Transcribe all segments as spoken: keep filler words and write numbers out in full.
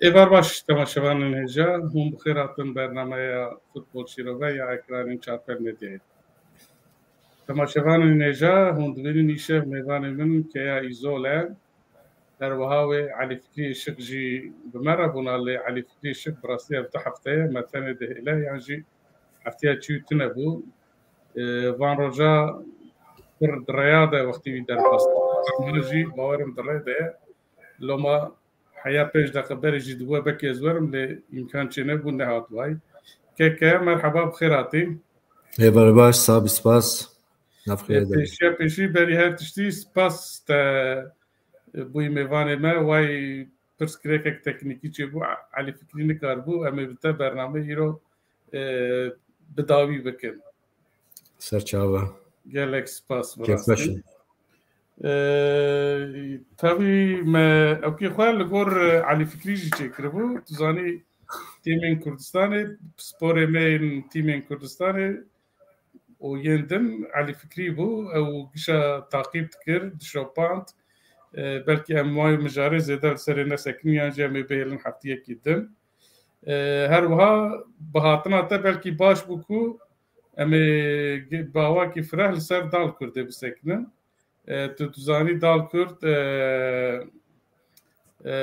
Êvar baş temaşevanên hêja, hûn bi xêr hatin bernameya Futbol Şîrove ya ekranên Çarpel Medyayê. Temaşevanên hêja, hûn dibînin îşev mêvanê min Keya Îzol e. Her wiha wê Elî Fikrî Işik jî bi me re bûna, lê Elî Fikrî Işik bi rastî ev du hefte ye me tenê dihêle, yan jî heftiya çûyî tune bû. Ee, van roja pir di rêya de wextî wî derbas. Niha jî bawerim di rê de ye. Loma heya pênc deqe berê jî dibe belkî ez werim, lê îmkan çênebû, nehat way. Keke, merheba, bi xêr hatî. Êvar baş, sağ bî, spas. Nav xêr de. Pêşiya pêşî berî her tiştî spas te bûyî mêvanê me. Way pirsgirêkek teknîkî çêbû, Elî Fikrî nikaribû. Em ê bi te bernameyê îro, e, bi dawî bikin. Ser çava. Gelek spas bi rastî. Kêfxweş in. E, tabî me ewkê xwe li gor, e, Elî Fikrî jî çêkiribû. Tu zanî tîmên Kurdistanê, sporê me yên tîmên Kurdistanê û yên din Elî Fikrî bû. Ew gişa taqîb dikir, dişopand. E, belkî em wayê mijarê zêde li serê nesekinî yan jî em ê bihêlin heftiyekî din. E, her wiha bi hatina te belkî baş bû ku em ê ge-, bi awakî fireh li ser Dal Kurdê bisekinin. E, tu dizanî Dal Kurd, e, e,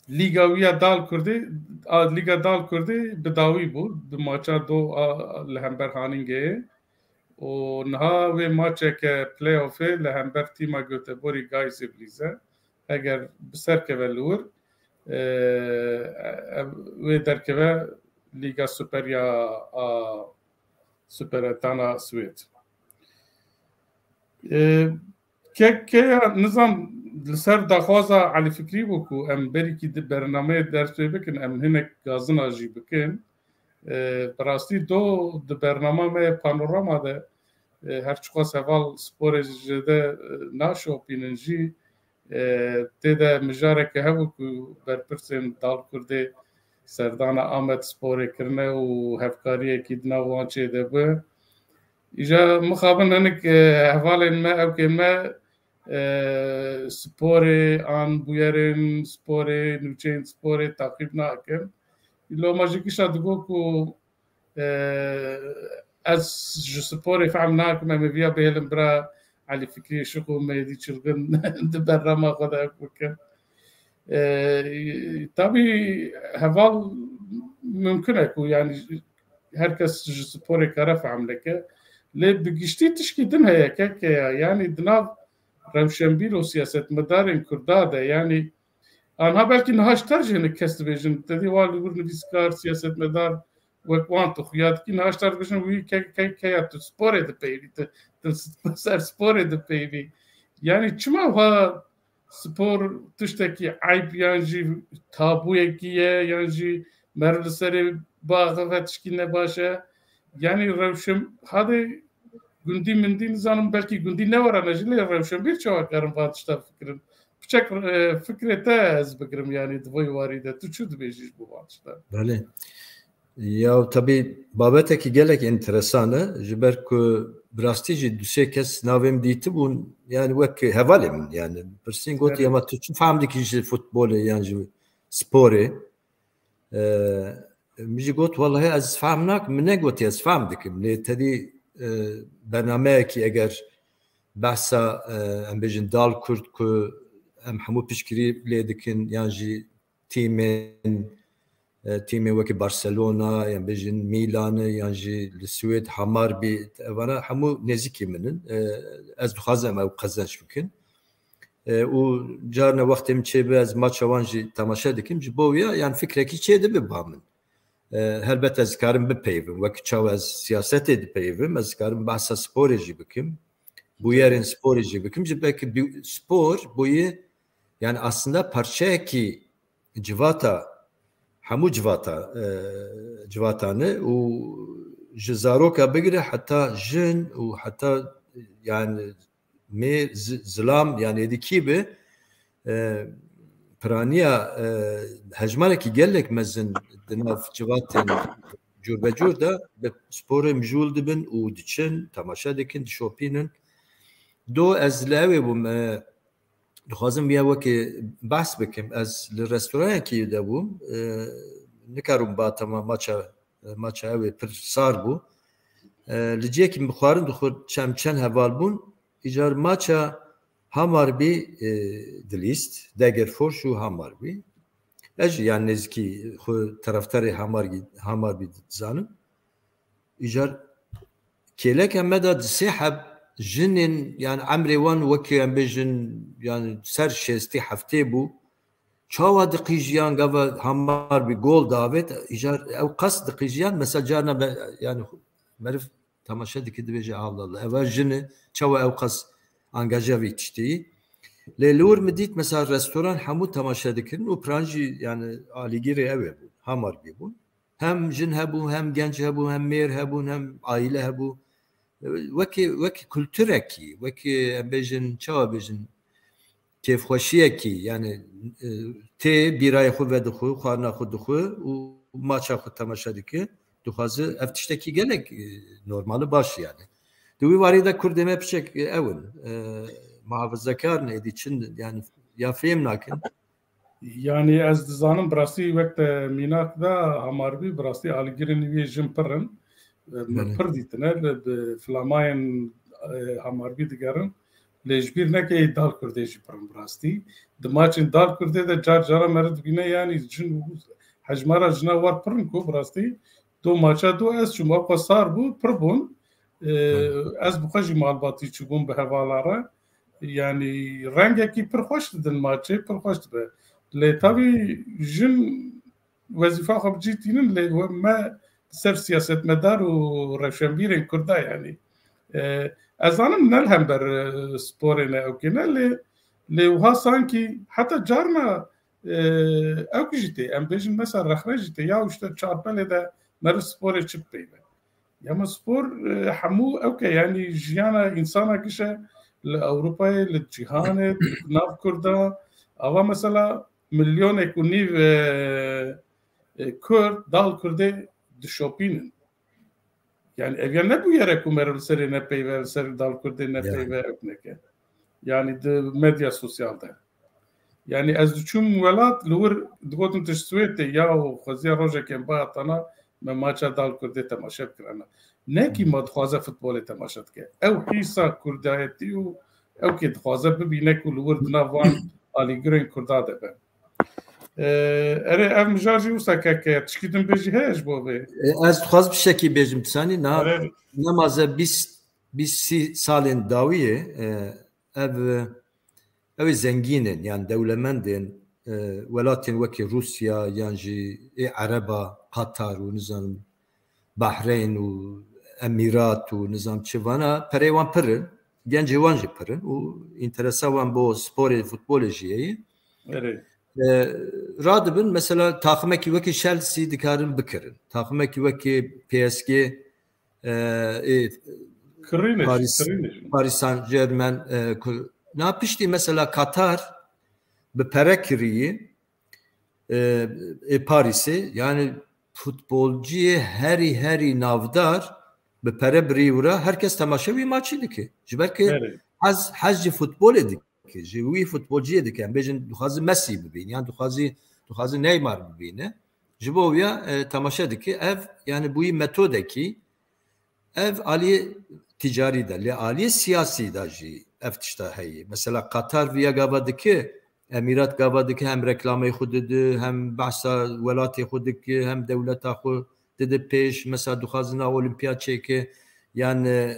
Lîga wî ya Dal Kurdê, a, Lîga Dal Kurdê bi dawî bû, bi maça do a, li hember Hanîngeyê. Û niha wê maçeke playoffê li hember tîma Göteborgî Gaiz Ihlîz e. Eger bi ser keve li wir, e, e, wê derkeve Lîga Super ya a Super Etana Swêd. E, Ke-, ke ya nizam li ser daxwaza Elî Fikrî bû ku em berîkî di bernameyê ders pê bikin, em hinek gazina jî bikin. E, bi rastî do di bernama me yê Panorama de, e, her çiqas heval sporê jêde, e, naşopînin jî, e, tê de mijareke hebû ku berpirsên Dal Kurdê serdana Amed Sporê kirine û hevkariyekî di nav wan çêde bû. Îja mixabin hinik, e, hevalên me, ewkên me, e, sporê an bûyerên sporê, nûçeyên sporê taqîb nakin. Loma jî gişa digo ku, e, ez ji sporê fehm nakim, em ê viya bihêlin bira Elî Fikrî Işik û Mêdî Çilgin di bernama xwe de ev bikin. E, tabî heval mimkun e ku, yanî, her kes ji sporê kare fehm neke. Lê bi giştî tişkî din heye, keke ya. Yanî di nav rewşenbîr û siyasetmedarên Kurda de, yanî anha belkî niha ji ter jî hinek kes dibêjin. Te dî wan li wir nivîskar, siyasetmedar wek wan tu xuya dikî, niha ji ter dibêjin wî ke-, ke-, keya tu sporê dipeyivî, tu, tu ser sporê dipeyivî. Yanî çima wiha spor tiştekî eyb yan jî tabûyekî ye, yan jî meriv li serê biaxive tişkî ne baş e. Yanî rewşen hadê gundî mindî nizanim, belkî gundî ne were ne jî, lê rewşenbîr çawa karin van tişta fikirin? Piçek, e, fikrê te ez bigirim, yanî di vê warî de tu çi dibêjî ji bo van tişta? Belê. Ya, tabî babetekî gelek enteresan e, ji ber ku bi rastî jî du sê kes navê min dîtibûn, yani wek hevalê min, yani pirsîn gotî, Evet. "Ema tu çi fehm dikî ji futbolê yan ji sporê?" E, min jî got, "Wellahî ez fehm nakim, min negotiye ez fehm dikim." Lê tedî, e, bernameyekî eger behsa, e, em bêjin Dal Kurd ku em hemû piştgirî lê dikin yan jî tîmên, e, tîmên wekî Barcelona, yan bêjin Milanê, yan jî li Swêd Hammarby, evana hemû nêzîkî min in. E, ez dixwazim ew qezenç bikin. E, û carna wextê min çêbe ez maça wan jî temaşe dikim. Ji bo wî ya, yan fikrekî çêdibe ba min. E, helbet ez dikarim bipeyivim. Wek çawa ez siyasetê dipeyivim, ez dikarim behsa sporê jî bikim. Bûyerên sporê jî bikim. Ji belkî bi-, spor bûye, yani aslında parçeyekî civata, hemû civata, e, civata ne û ji zaroka bigire heta jin û heta, yani, mê zi-, zilam, yani êdî kî be, e, piraniya, e, hejmarekî gelek mezin di nav civatên cûrbecûr de bi sporê mijûl dibin û diçin, temaşe dikin, dişopînin. Do ez li ew ê bûm, e, dixwazim ya wekî behs bikim. Ez li restoranekî de bûm. E, nikarim ba tema maça, maça ew ê pir sar bû. E, li cihekî min xwarin dixwir, çem çend heval bûn. Îcar maça Hammarby, e, dilîst, Degerfors û Hammarby. Ez jî yan nêzikî xwe tereftarê Hammarby, Hammarby dizanim. Îcar kêleke me de di sê heb jinên, yan emrê wan wekî em bêjin, yan ser şêstî heftê bû. Çawa diqîjiyan gava Hammarby gol davêt, îcar ew qas diqîjiyan, mesela carna me, yani meriv temaşe dike dibêje, Allah Allah, eva jin e, çawa ew qas angaje vî tiştî. Lê li wir min dît, mesela restoran hemû temaşe dikirin û piran jî, yani alîgirê ew ê bûn, Hammarby bûn. Hem jin hebû, hem genc hebû, hem mêr hebûn, hem aîle hebû. Wekî, wekî kulturekî, wekî em bêjin, çawa bêjin, kêfxweşiyekî, yani, e, tê bîrayê xwe vedixwe, xwarina xwe dixwe û maça xwe temaşe dike. Dixwaze ev tiştekî gelek, e, normal û baş e yani. Di wî warî de Kurdê me piçek, e, ew in, e, muhafazekar in, êdî çi in, yani ya fêm nakin. Yani ez dizanim bi rastî wek te mînak da Hammarby bi rastî alîgirên wî jin pir in. E, me Belê. pir dîtine, li, bi filamayên, e, Hammarby digerin. Lê ji bîr neke ê Dalkurdê jî pir in bi rastî. Di maçên Dalkurdê de car cara meriv dibîne, yani jin û hejmara jina war pir in ku bi rastî do maça do ez çûm, ew qas sar bû, pir bûn. E, Hı. ez bi xwe jî malbatî çûbûm bi hevala re. Yani rengekî pir xweş didin maçê, pir xweş dibe. Lê tabî jin wezîfa xwe bi cî tînin, lê we-, me ser siyasetmedar û rewşenbîrên Kurda, yani. E, ez zanim ne li hember, e, sporê ne ew kê ne, lê, lê wiha sankî heta carna, e, ew jî tê, em bêjin mesela rexne jî tê, ya işte çarpelê de meriv sporê çi peyve. Ya me spor, e, hemû ew ke, yani jiyana însana gişe li Ewropayê, li cîhanê, li nav Kurda, ava mesela milyonek û nîv, e, e, Kurd, Dalkurdê dişopînin. Yani ev ya ne bûyere ku meriv li serê nepeyve, li ser Dalkurdê nepeyve ew neke. Yani di medya sosyal de. Yani ez diçûm welat, li wir digotin tu ji Swêd tê, ya xweziya rojekê em bihatana, me maça Dalkurdê temaşe bikirana. Ne kî ma dixwaze futbolê temaşe dike. Ew hîsa kurdayetî û ew kê dixwaze bibîne ku li wir di nav van alîgirên Kurda de be. E, erê, ev mijar jî wisa keke, tişkî din bêjî heye ji bo vê? E, ez dixwazim tiştekî bêjim, tu zanî, na, Erê. nemaze bîst, bîst sî salên dawiyê, e, ev, ew ê zengîn in, yan dewlemend in, e, welatên wekî Rûsya, yan jî ê Ereba, Qatar û nizanim Bahreyn û Emîrat û nizam çi vana, perê wan pir in, gencê wan jî pir in û înteresa wan bo sporê, futbolê jî heye. Erê. E, radibin, mesela taximekî wekî Chelsea dikarin bikirin. Taximekî wekî P S G, e, ê, Kirîne jî, Paris, kirîne jî. Paris Saint-Germain, e, ku-, na piştî mesela Qatar bi pere kirî, e, ê Parîsê, yani futbolciyê herî, herî navdar bi pere birî wira, her kes temaşe wî maçî dike. Ji ber ku Erê. hez, hez ji futbolê dike, ji wî futbolciyê dike. Em bêjin dixwazi Messi bibîne, yan dixwazi, dixwazi Neymar bibîne. Ji bo wîya, e, temaşe dike. Ev, yani bûyî metodekî, ev aliyê ticarî de, lê aliyê siyasî de jî ev tişta heye. Mesela Qatar viya gava dike, Emîrat gava dike, hem reklamê xwe dide, hem behsa welatê xwe dike, hem dewleta xwe dide pêş. Mesela dixwazin a Olimpiyat çêke, yan, e,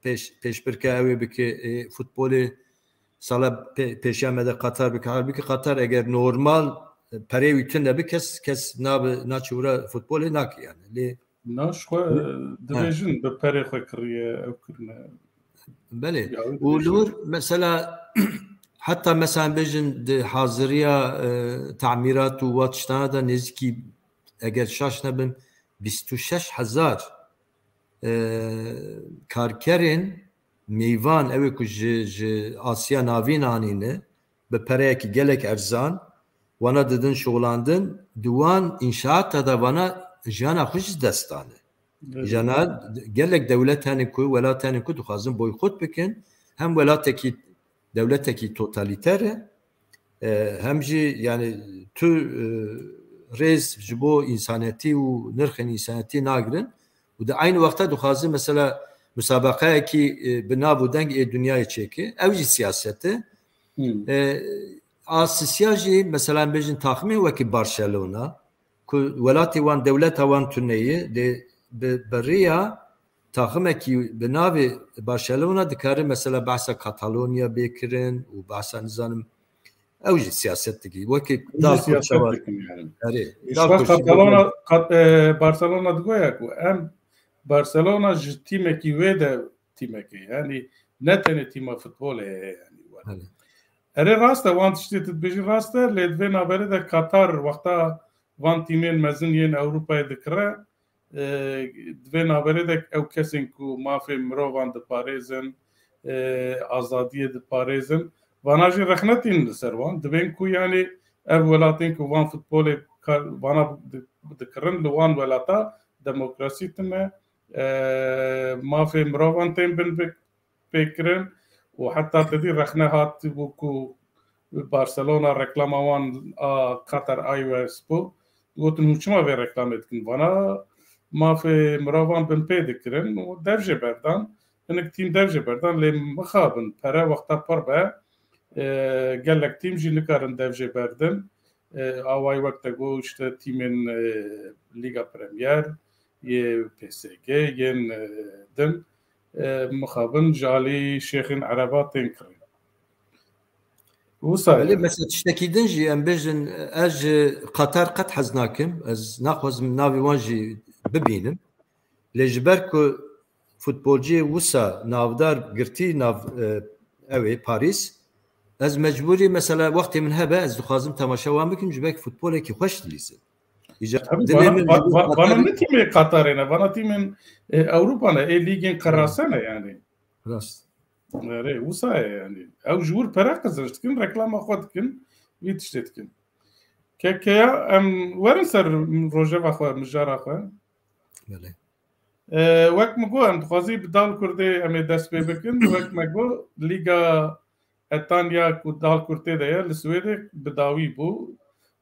pêş, pêşbirke ew ê bike, e, futbolê sala pê-, pêşiya me de Qatar bike. Halbûkî Qatar eger normal, e, perê wî tune be, kes, kes nabe, naçe wira futbolê nake yani. Lê Na ji xwe, Hı. e, Ha. dibêjin bi perê xwe kiriye, ew kirine. Belê. Ya, wî Û dibêjin. li wir mesela, heta mesela bêjin di haziriya, e, tamîrat û wa tiştana de nêzîkî, eger şaş nebim, bîst û şeş hezar, e, karkerên mêvan, ew ê ku ji, ji Asya Navîn anîne, bi pereyekî gelek erzan, wana didin şixulandin, di wan înşaata de wana jiyana xwe ji dest dane. Evet. Jana gelek dewlet hene ku, welat hene ku dixwazin boykot bikin, hem welatekî dewletekî totalîter e. E, hem jî yani tu e, rêz ji bo însanetî û nirxên însanetî nagirin û di eynî wexta dixwaze mesela musabaqeyekî e, bi nav û deng ê dinyayê çêke. Ew jî siyaset e. E, a sisiya jî mesela em bêjin taximên wekî Barcelona ku welatê wan, dewleta wan tune ye, lê bi, bi rêya taximekî bi navê Barcelona dikare mesela behsa Katalonya bê kirin û behsa nizanim ew jî siyaset dikî. Wekî dal siyaset dikin yani. Erê, dal Katalona, kat, e, Barcelona digoya ku em Barcelona ji tîmekî wê de tîmekê. Yani ne tenê tîma futbolê ye yani. Erê rast e, wan tiştê tu dibêjî rast e, lê di vê naberê de Katar wexta van tîmên mezin yên Ewropayê dikire, e, di vê naberê de ew kesên ku mafê mirovan diparêzin, e, azadiyê diparêzin, vana jî rexne tînin li ser wan. Dibên ku yani ev welatên ku van futbolê kar, vana di-, dikirin li wan welata demokrasî tune, e, mafê mirovan tên bin bi-, pêkirin û heta te dî rexne hat bû ku Barcelona reklama wan a Qatar Airways bû. Gotin hûn çima vê reklamê dikin? Vana mafê mirovan bin pê dikirin û dev jê berdan. Hinek tîm dev jê berdan lê mixabin pere wexta pir be, e, gelek tîm jî nikarin dev jê berdin. E, awayî wek te got işte tîmên, e, Lîga Premier, yê P S G, yên, e, din, e, mixabin ji alî şêxên ereba tên kirin. Wisa Belê, ye. Mesela tiştekî din jî em bêjin, ez ji Qatar qet hez nakim. Ez naxwazim navê wan jî bibînim. Lê ji ber ku futbolciyê wisa navdar girtî nav, e, ew ê Parîs, ez mecbûrî mesela wextê min hebe ez dixwazim temaşa wan bikim, ji ber ku futbolekî xweş dilîzin. Îca Tabii, dilê vana, min va-, va-, vana ne tîmê Qatarê ne, vana tîmên, e, Ewropa ne, ê lîgên qerase ne yani. Rast. Erê, wisa ye yani. Ew ji wir pere qizir dikin, reklama xwe dikin, vî tiştê dikin. Kekeya em werin ser rojeva xwe, mijara xwe. Belê. E, wek min got, em dixwazî bi dal kurdê em ê dest pê bikin. Wek me got, Lîga Etanya ku dal kurtê de ye, li Swêdê bi dawî bû.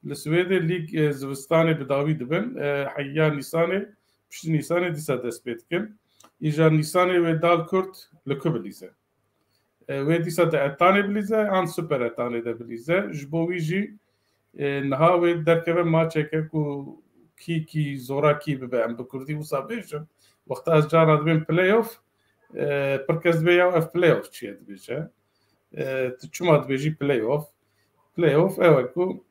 Li Swêdê lîg, e, zivistanê bi dawî dibin. E, heya Nîsanê, piştî Nîsanê dîsa dest pê dikin. Îja Nîsanê wê dal kurt li ku bilîze? E, wê dîsa di Etanê bilîze, an Super Etanê de bilîze. Ji bo wî jî, e, niha wê derkeve maçeke ku kî kî zora kî bibe, em bi kurdî wisa bêjin. Wexta ez cara dibêm playoff, e, pir kes dibê ya ev playoff çi ye dibêje. E, tu çima dibêjî playoff? Playoff ew e ku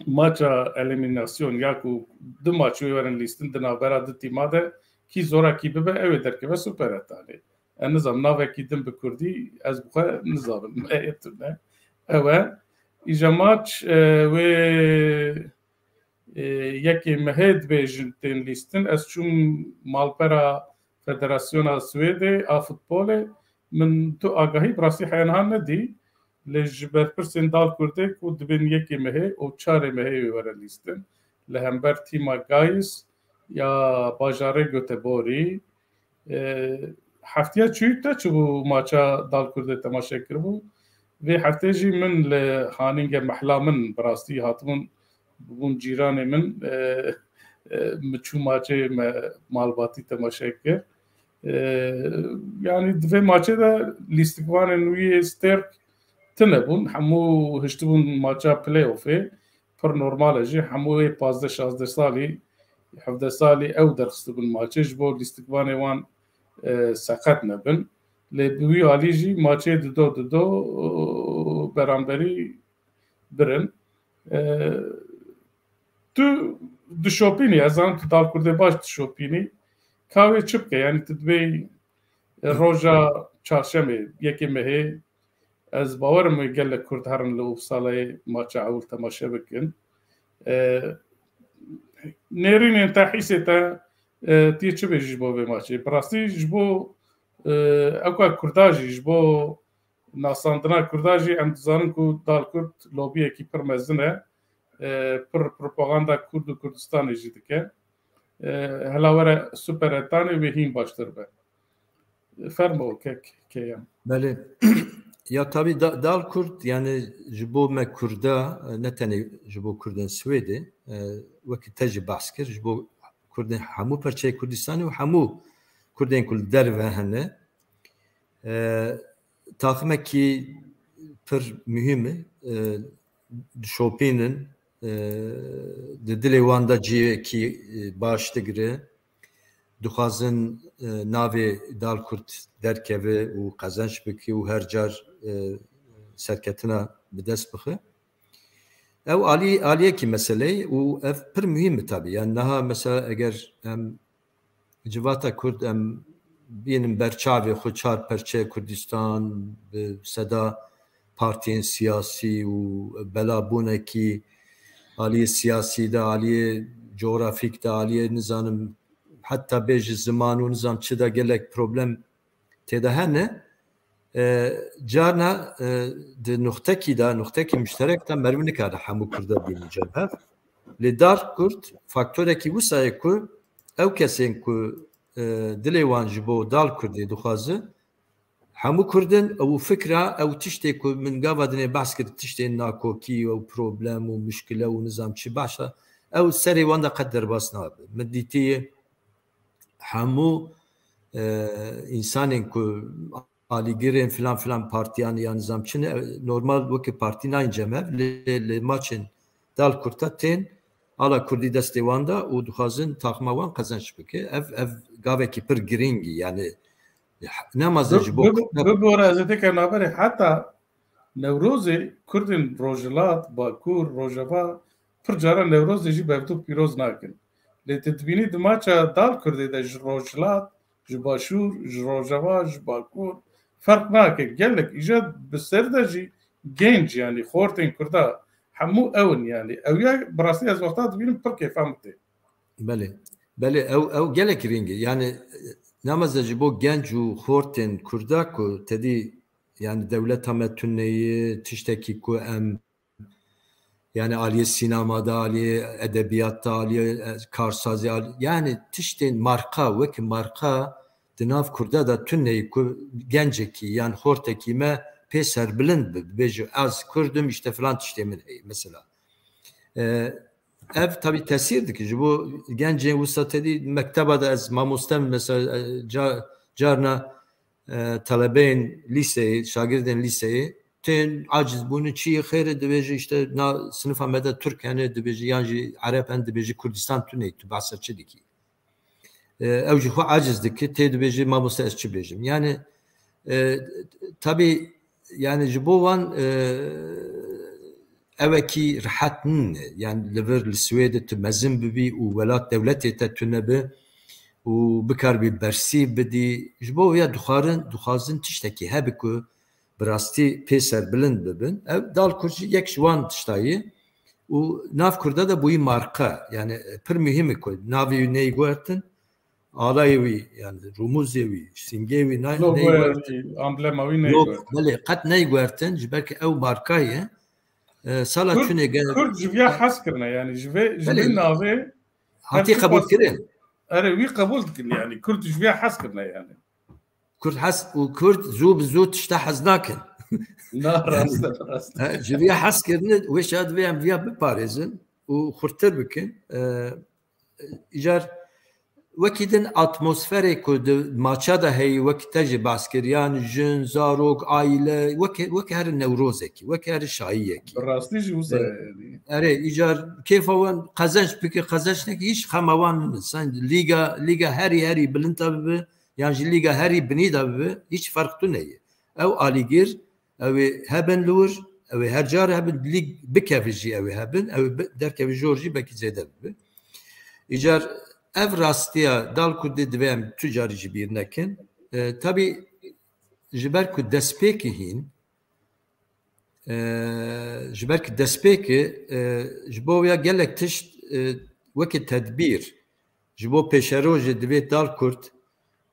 maça elîminasyon ya ku du maç wê werin lîstin di navbera du tîma de kî zora kî bibe ew ê derkeve Super Etanê. Ez nizam navekî din bi kurdî ez bi xwe nizanim. Heye tune. Ew e. Îja maç, e, wê, e, yekê mehê dibêjin tên lîstin. Ez çûm malpera Federasyona Swêdê a futbolê. Min tu agahî bi rastî heya niha nedî. Lê ji berpirsên dal kurdê ku dibên yekê mehê û çarê mehê wê were lîstin. Li hember tîma Gais ya bajarê Göteborgî. E, heftiya çûyî te çi bû maça dal kurdê temaşe kiribû? Vê heftê jî min li hanînge mehla min bi rastî hatibûn, bûn cîranê min, e, e, min çû maçê me malbatî temaşe kir. E, yanî di vê maçê de lîstikvanên wî yê Sterk tune bûn. Hemû hiştibûn maça playoffê. Pir normal e jî. Hemû wê pazdeh şazdeh salî, hevdeh salî ew derxistibûn maçê. Ji bo lîstikvanê wan, e, seqet nebin. Lê bi wî alî jî maçê dido dido, e, beramberî birin. E, tu dişopînî, ez zanim tu dal kurdê baş dişopînî. Ka wê çi bike? Yanî tu dibê, e, roja çarşemê, yekê mehê, ez bawerim wê gelek kurd herin li Uppsala'yê maça ewil temaşe bikin. E, nêrînên te, hîsê te, e, tu yê çi bêjî ji bo vê maçê? Bi rastî ji bo, e, ewka kurda jî, ji bo nasandina kurda jî em dizanin ku dal kurd lobiyekî pir mezin e. E, pir propaganda kurd û Kurdistanê jî dike. E, hela were Super Etanê wê hîn baştir be. Fermo kek, keyem. Belê. Ya tabî da, dal Kurd, yani ji bo me Kurda, e, ne tenê ji bo Kurdên Swêdê, e, wekî te jî behs kir, ji bo Kurdên hemû perçeyê Kurdistanê û hemû Kurdên ku li derve hene. E, taximekî pir muhîm e, e, dişopînin, e, di dilê wan de cihekî, e, baş digire. Dixwazin, e, navê dal Kurd derkeve û qezenç bike û her car, e, serketina bi dest bixe. Ew alî-, aliyekî meseleyê û ev pir muhîm e tabî. Yani niha mesela eger em civata Kurd em bînin ber çavê xwe çar perçe Kurdistan bi seda partiyên siyasî û belabûnekî aliyê siyasî de, aliyê coğrafîk de, aliyê nizanim heta bêje ziman û nizam çi de gelek problem tê de hene. E, carna, e, di nuxtekî de, nuxtekî muşterek de meriv nikare hemû Kurda bînin cem hev. Lê dal Kurd faktorekî wisa ye ku ew kesên ku, e, dilê wan ji bo dal Kurdê dixwaze, hemû Kurd in, ew fikra, ew tiştê ku min gava dinê behs kir, tiştên nakokî, ew problem û muşkile û nizam çi baş e, ew serê wan de qet derbas nabe. Min dîtiye hemû, e, însanên ku alîgirên filan filan partiyan ya nizam çi ne, normal weke partî nayên cem hev, lê, lê maçên dal Kurda tên, ala Kurdî destê wan de û dixwazin taxima wan qezenç bike. Ev, ev gavekî pir girîng e, yani nema zê ji bo Kurda. Bibore ez ê têke naberê, heta Newrozê Kurdên Rojhilat, Bakur, Rojava pir caran Newrozê jî bi hevdû pîroz nakin. Lê tu dibînî di maça dal Kurdê de ji Rojhilat, ji Başûr, ji Rojava, ji Bakur ferq nake. Gelek îja bi ser de jî genc, yanî xortên Kurda hemû ew in yanî. Ew ya bi rastî ez wexta dibînim pir kêfa min tê. Belê. Belê, ew, ew gelek girîng e. Yani, e, nameze ji bo genc û xortên Kurda ku tedî, yani dewleta me tune ye, tiştekî ku em, yani aliyê sînema de, aliyê edebiyat de, aliyê, e, karsazî, aliyê, yani tiştên marka, wekî marka di nav Kurda de tune ye ku gencekî yan xortekî me pê serbilind bi, bibêje ez Kurd im, işte filan tiştê min heye mesela. E, ev tabî tesîr dike. Ji bo gencên wisa tedî mekteba de ez mamoste me mesela, e, ca-, carna, e, telebeyên lîseyê, şagirdên lîseyê tên aciz bûne, çi yê xêr e, dibêje işte na sinifa me de Türk hene, dibêje yan jî Ereb hene, dibêje Kurdistan tune ye, tu behsa çi dikî? E, ew jî xwe aciz dike, tê dibêje mamoste ez çi bêjim? Yani, e, tabî yani ji bo wan, e, ewekî rihet nîne. Yani li vir li Swêdê tu mezin bibî û welat dewletê te tune be û bikaribî bersîv bidî. Ji bo ya dixwarin, dixwazin tiştekî hebe ku bi rastî pê serbilind bibin. Ev dal Kurd jî yek ji wan tişta ye û nav Kurda de bûyî marka. Yani pir muhîm e ku navê wî neyê guhertin, alayê wî, yani rûmûzê wî, sîmgeyê wî na-, neyê Logoya guhertin. Wî, amblema wî neyê Log-, guhertin. Belê, qet neyê guhertin, ji ber ku ew marka ye. E, sala Kurd, çûnê gel- Kurd ji viya hez kirine, yani ji vê, ji Belê. Vê navê Hatî her qebûl Kurd kirin. Erê, wî qebûl dikin, yani Kurd ji viya hez kirine yani. Kurd hez û Kurd zû bi zû tişta hez nakin. Na, rast e, rast e. He, ji viya hez kirine, wê şa divê em viya biparêzin û xurttir bikin. E, îcar wekî din atmosferê ku di maça de heyî, wekî te jî behs kir, yan jin, zarok, aîle, wekî, wekî her newrozekî, wekî her şahiyekî. Bi rastî jî wisa E, ye, yani. Erê, îcar kêfa wan qezenç bike, qezenç neke, hiç xema wan nîne. Sen lîga, lîga herî, herî bilind de bibe, yan jî lîga herî binî de bibe, hiç ferq tune ye. Ew alîgir, ew ê hebin li wir, ew ê her car hebin, lîg bikeve jî ew ê hebin, ew ê bi-, derkeve jor jî belkî zêde bibe. Îcar ev rastiya dal Kurdê divê em tu carî jî bîr nekin. E, tabî ji ber ku destpêkê hîn, e, ji ber ku destpêkê, e, ji bo ya gelek tişt, e, weke tedbîr, ji bo pêşerojê divê dal Kurd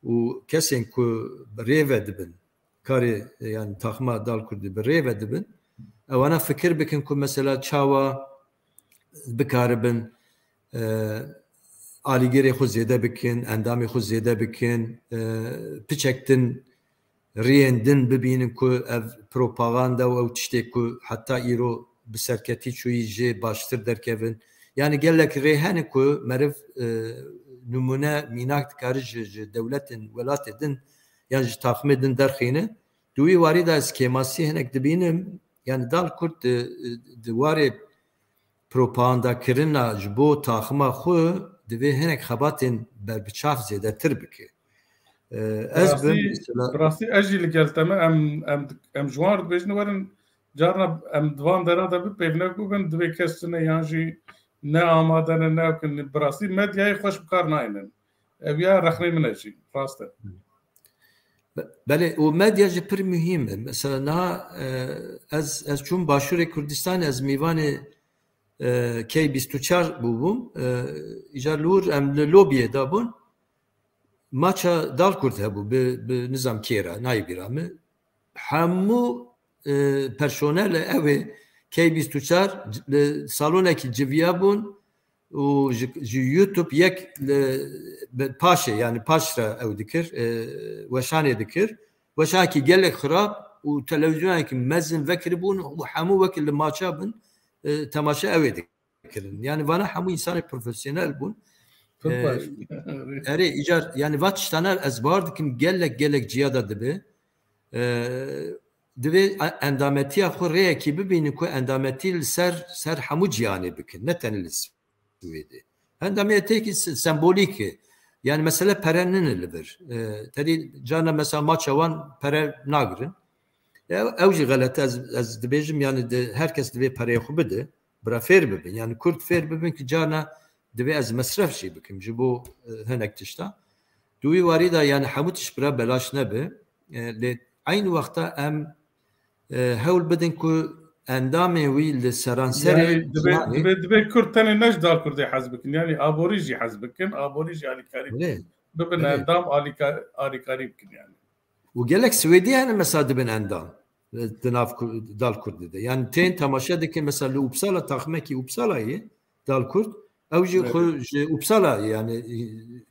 û kesên ku bi rê ve dibin, karê, yani taxima dal Kurdî bi rê ve dibin, ewana fikir bikin ku mesela çawa bikaribin, e, alîgirê xwe zêde bikin, endamê xwe zêde bikin, e, piçek din riyên din bibînin ku ev propaganda û ew tiştê ku heta îro bi serketî çûyî jê baştir derkevin. Yani gelek rê hene ku meriv, e, nimûne mînak dikare ji, ji dewletên welatê din yan ji taximê din derxîne. Di wî warî de ez kêmasî hinek dibînim. Yani Dal Kurd di, di warê propagandakirina ji bo taxima xwe divê hinek xebatên berbiçav zêdetir bike. E, ez bi Rastî, mesela bi rastî ez jî li gel te me, em, em, em ji wan re dibêjin werin, carna em di van dera de bipeyvine ku bin, divê kes tune yan jî ne amade ne, ne kin. Bi rastî medyayê xweş bi kar naynin. Ev ya rexnê min e jî, rast e. Be-, belê, û medya jî pir muhîm e. Mesela niha, e, ez, ez çûm Başûrê Kurdistanê, ez mîvanê, e, K bîst û çar bûbûm. E, îcar li wir em li lobiyê de bûn. Maça Dal Kurd hebû, bi, bi nizam kê re, nayê bîra min. Hemû, e, personelê ew ê K bîst û çar li salonekî civiya bûn û ji, ji YouTube yek li, bi paşê, yani paş re ew dikir, e, weşanê dikir. Weşanekî gelek xirab û televîzyonekî mezin vekiribûn û hemû wekî li maça bin, e, temaşe ew ê dikirin. Yani vana hemû insanê profesyonel bûn. Pir E, baş. Erê, îcar, yani va tiştana ez bawer dikim gelek, gelek ciya de dibe. E, divê a-, endametiya xwe rêyekî bibînin ku endametî li ser, ser hemû cîhanê bikin, ne tenê li Swêdê. Endamiyetêkî se-, sembolîk e. Yani mesele pere nîne li vir. E, tedî carna mesela maça wan pere nagirin. E, ew jî xelet e, ez, ez dibêjim, yani di, her kes divê pereyê xwe bide. Bira fêr bibin. Yani Kurd fêr bibin ki carna divê ez mesref jî bikim ji bo, e, hinek tişta. Di wî warî de yani hemû tişt bira belaş nebe. E, lê eyn wexta em, e, hewl bidin ku endamên wî li seranserê Yani divê, cihanê divê, divê Kurd tenê ne ji Dal Kurdê hez bikin. Yani aborî jî hez bikin, aborî jî alîkarî bikin. Belê. Bibin Belê. endam alîka-, alîkarî bikin yani. Û gelek Swêdî hene mesela dibin endam, e, di nav Ku-, Dal Kurdê de. Yani tên temaşe dikin mesela li Uppsala, taxmekî Uppsalayê, Dal Kurd, ew jî Evet. xwe ji Uppsala yani,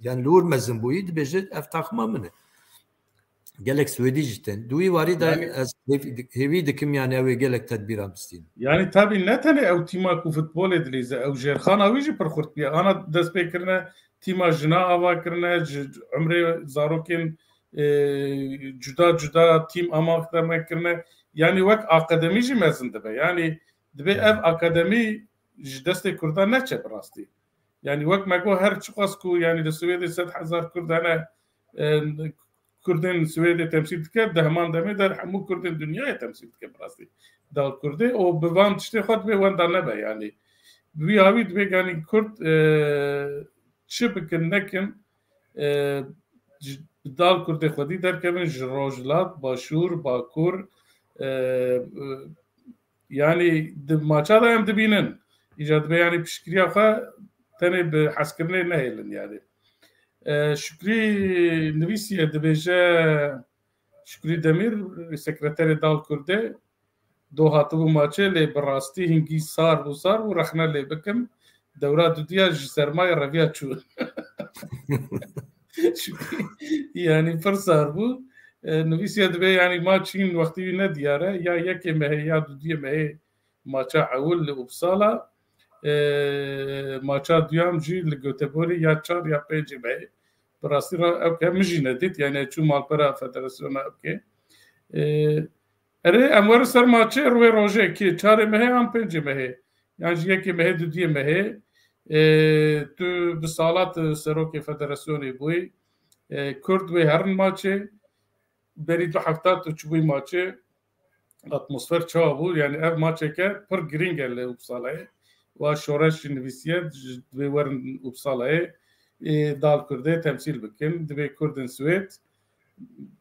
yani li wir mezin bûyî dibêje ev taxma min e. Gelek Swêdî jî tên. Di wî warî de Yani ez hêv-, hêvî dikim yani ew ê gelek tedbîran bistînin. Yani tabii ne tenê ew tîma ku futbolê dilîze, ew jêrxana wî jî pir xurt bûye. Ana dest pê kirine tîma jina ava kirine, ji umrê zarokên, e, cuda cuda tîm amadekirine. Yani wek akademî jî mezin dibe. Yani dibê Evet. ev akademî ji destê Kurdan neçe bi rastî. Yani wek me got her çiqas ku yani li Swêdê sed hezar Kurd hene, e, Kurdên Swêdê temsîl dike, di heman demê de hemû Kurdên dinyayê temsîl dike bi rastî. Dal Kurdê û bi van tiştê xwe dibê wenda nebe yani. Bi wî hawî dibê yani Kurd, e, çi bikin nekin, e, ji, bi Dal Kurdê xwedî derkevin ji Rojhilat, Başûr, Bakur, e, e, yani di maça de em dibînin. Îca dibe yani piştgiriya xwe tenê bi hezkirinê nehêlin yani. E, Şükrî nivîsiye dibêje, Şükrî Demîr, sekreterê Dal Kurdê, do hatibû maçê lê bi rastî hingî sar bû, sar bû, rexne lê bikim. Dewra dudiya ji sermayê reviya çû. Şükrî, yani pir sar bû. E, nivîsiye dibe yani maç hîn wextî wî ne diyar e. Ya yekê mehê ya dudiyê mehê maça ewil li Uppsala. E, maça duyam jî li Göteborgê ya çar ya pêncê mehê. Bi rastî re ew ke min jî nedît. Yani çû malpera federasyona ew ke. E, Erê, em werin ser maçê rûyê rojê kê çarê mehê an pêncê mehê. Yan jî yekê mehê, dudiyê mehê. E, tu bi salat, e, serokê federasyonê bûyî. E, Kurd wê herin maçê. Berî du hefta tu çibûyî maçê. Atmosfer çawa bû? Yani ev maçeke pir girîng e li Uppsalayê. Wa şoreş jî nivîsiye, ji, divê werin Uppsalayê. E, Dal Kurdê temsîl bikin. Divê Kurdên Swêd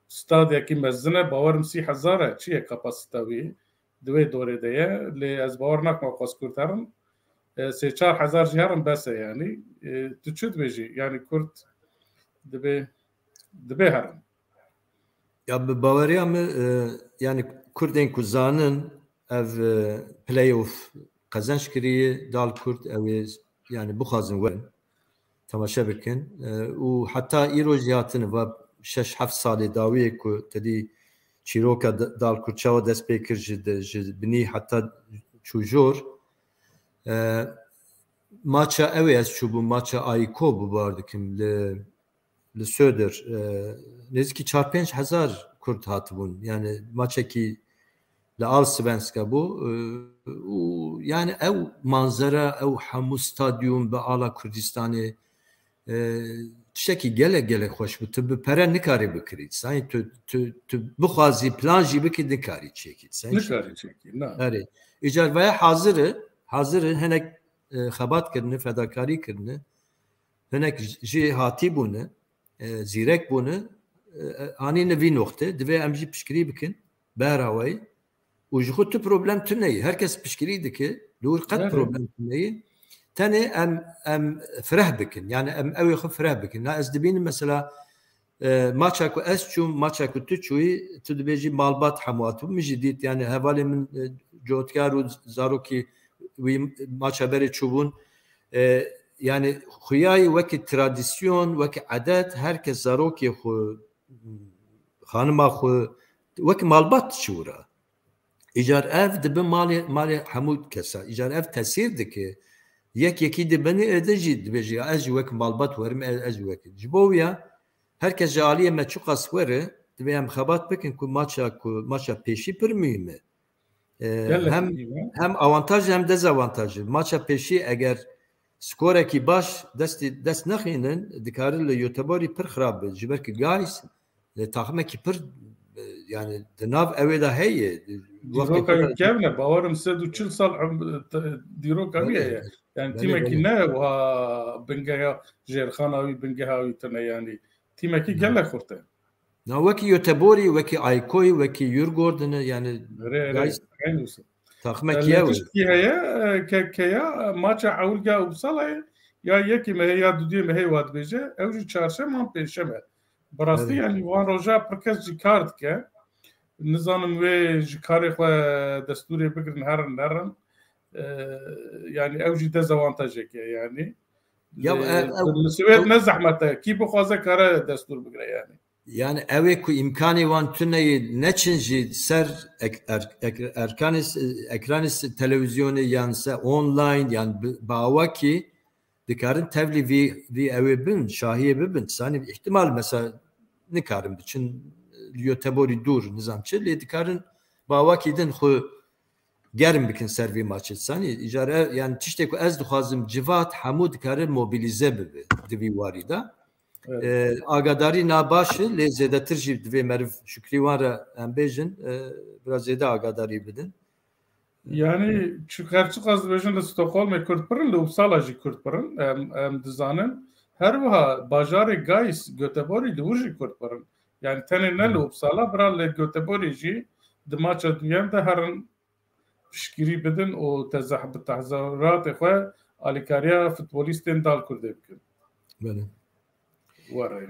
stadiyekî mezin e, bawerim sî hezar e, çi ye kapasita wî? Di wê dorê de ye. Lê ez bawer nakim ew qas Kurd herin. E, sê çar hezar jî herin bes e yani. E, tu çi dibêjî? Yani Kurd dibê, dibê herin. Ya bi baweriya min, e, yani Kurdên ku zanin ev, e, playoff qezenc kiriye, Dal Kurd ew ê yani bixwazin werin, temaşe bikin. E, û heta îro jî hatine va şeş heft salê dawiyê ku te dî çîroka Dalkurt çawa dest pê kir ji, ji binî heta çû jor. E, maça ew ê ez çûbûm, maça Ayiko bû bar dikim li, li Söder. E, nêzîkî çar pênc hezar Kurd hatibûn. Yani maçekî li Allsvenska bû. E, û yani ew manzera, ew hemû stadyum bi ala Kurdistanê, e, tiştekî gelek gelek xweş bû. Tu bi pere nikarî bikirî. Sanî tu, tu, tu bixwazî plan jî bikî nikarî çêkî. Sanî Nikarî çêkî, na. Erê. Îcar vaya hazir e, hazir e, hinek, e, xebat kirine, fedakarî kirine. Hinek j-, jê hatî bûne, e, zîrek bûne, e, e, anîne vî noxte. Divê em jî piştgirî bikin, berawayî. Û ji xwe tu problem tune ye. Her kes piştgirî dike, li wir qet Belê. problem tune ye. Tenê em, em fireh bikin. Yani em ew ê xwe fireh bikin. Na ez dibînim mesela, e, maça ku ez çûm, maça ku tu çûyî, tu dibêjî malbat hemû hatibû. Min jî dît, yani hevalê min, e, cotkar û zarokî wî maça berê çûbûn. E, yani xuyayî wekî tradisyon, wekî edet, her kes zarokê xwe, xanima xwe, wekî malbat diçû wira. Îcar ev dibe malê, malê hemû kesa. Îcar ev tesîr dike. Yek yekî dibinê êdî jî dibêje, ya ez jî wek malbat werim, ez, ez jî wek. Ji bo wî ya her kes ji aliyê me çiqas were, divê em xebat bikin ku maça, ku maça pêşî pir muhîm e. E, Gelek hem, muhîm e. hem avantaj hem dezavantaj e. Maça pêşî eger skorekî baş destî, dest nexînin, dikarin li Göteborgî pir xirab be. Ji ber ku Gais, e, taximekî pir, e, yani di nav ewê de heye. Wextê Dîroka xwe de kevn e, bawerim sed û çil sal em-, te-, dîroka wî Belê, heye. Yani belê, tîmekî belê. ne wiha bingeha jêrxana wî, bingeha wî tune yani. Tîmekî Belê. gelek xurt e. Na wekî Göteborgî, wekî Aykoyî, wekî Djurgårdenî, yani Erê, erê, Gais eynî wisa. taximekî E, ew e. Tiştekî heye, e, ke, ke ya maça ewilga Uppsala'yê ya yekê mehê ya duduyê mehê wa dibêje, ew jî çarşem an pêncşem e. Bi rastî, Evet. yani, van roja pir kes jî kar dike. Nizanim wê ji karê xwe destûrê bigirin, herin, nerin. E, yani, ew jî dezavantajek e, yani. Ya, E, e, ew, li Swêd ew ne zehmet e. Kî bixwaze kare destûr bigire, yani. Yani, ew ê ku îmkanê wan tune ye, neçin jî ser ek-, er-, ek-, erkanê s-, ekranê s-, televîzyonê yan se online, yan bi, bi awakî dikarin tevlî vî, vî ew ê bin, şahiyê bibin. Sanî îhtimal mesela nikarin biçin, li Göteborgî dûr, nizam çi, lê dikarin bi awakî din xwe germ bikin ser vî maçê. Sanî îcar e, yani tiştê ku ez dixwazim, civat hemû dikare mobilize bibe di vî warî de. Evet. E, agadarî na baş e, lê zêdetir jî divê meriv şukrî wan re em bêjin, e, biraz zêde agadarî bidin. Yani, çi-, her çiqas dibêjin li Stockholmê Kurd pir in, li Uppsala jî Kurd pir in, em, em dizanin. Her wiha bajarê Gais, Göteborgî, li wir jî Kurd pir in. Yani, tenê ne li Hı. Uppsala, bira li Göteborgê jî di maça duyem de herin piştgirî bidin û tezeh-, bi tezahûratê xwe alîkariya futbolîstên Dalkurdê bikin. Belê. Were.